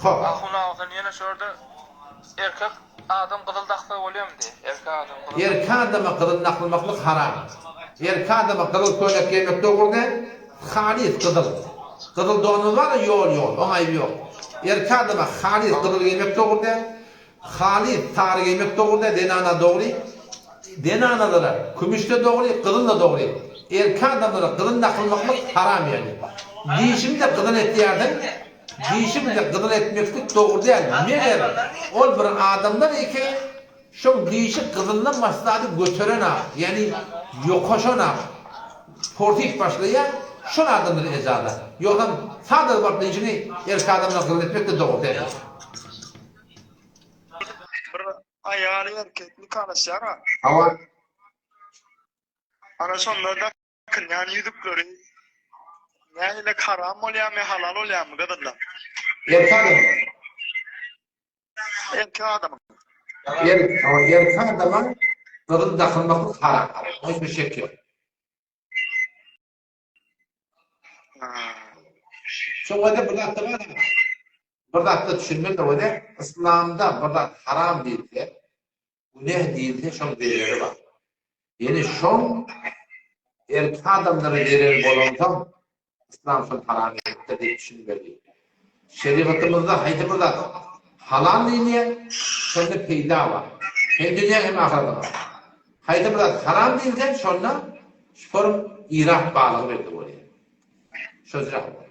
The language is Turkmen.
Hop. Ahun aga sen ýene şu ýerde erkek adam gyzyl daksa bolýamy diý. Erkek adam gyzyl. Erkek adama gyzyl dakylmaklyk haram. Erkek adama gyzyl köýnek geýmek dogry däl. Halys gyzyl. Gyzyl donumyz bar-a ýol ýol, oň aýby ýok. Erkek adama halys gyzyl geýmek dogry däl. Halys sary geýmek dogry däl, zenana dogry. Zenanalara kümüş-de dogry, gyzyl-da dogry. Erkek adamlara gyzyl dakylmaklyk haram ýagny. Dişiňi-de gyzyl etýärsiň, dişiňi-de gyzyl etmeklik dogry däl. Meger ol bir adamlar eken, şoň dişi gyzyldan başga zady göterenak, ýagny ýokaşanak, porsyp başlaýar, şol adamlara ejaza. Ýogsam sada baryp dişiňi erkek adamlara gyzyl etmek-de dogry däl. Bir aýal erkek nikalaşýar-a. Hawa. Ana şonda dakynýan ýüzükleri nähili haram bolýarmy, halal bolýarmy gyzyldan? Erkek adamyň. Erkek adamyň. Er, hawa, erkek adama gyzyl dakynmaklyk haram. Hiç bir şek ýok. Şoňa-da bir zat-da bar. Bir zatda düşünmeli weli, yslamda bir zat haram diýilse, günäh diýilse şoň zereri bar. Ýöne şoň erkek adamlara zereri bolansoň, yslam şony haram edipdir diýip düşünmeli. Şerigatymyzda haýsy bir zat halal diýilýär, şonda peýda bar. Hem dünýä hem ahyratyňa. Haýsy bir zat haram diýilse, şonda şonuň irap balygy belli bolýar. Şo jahanda.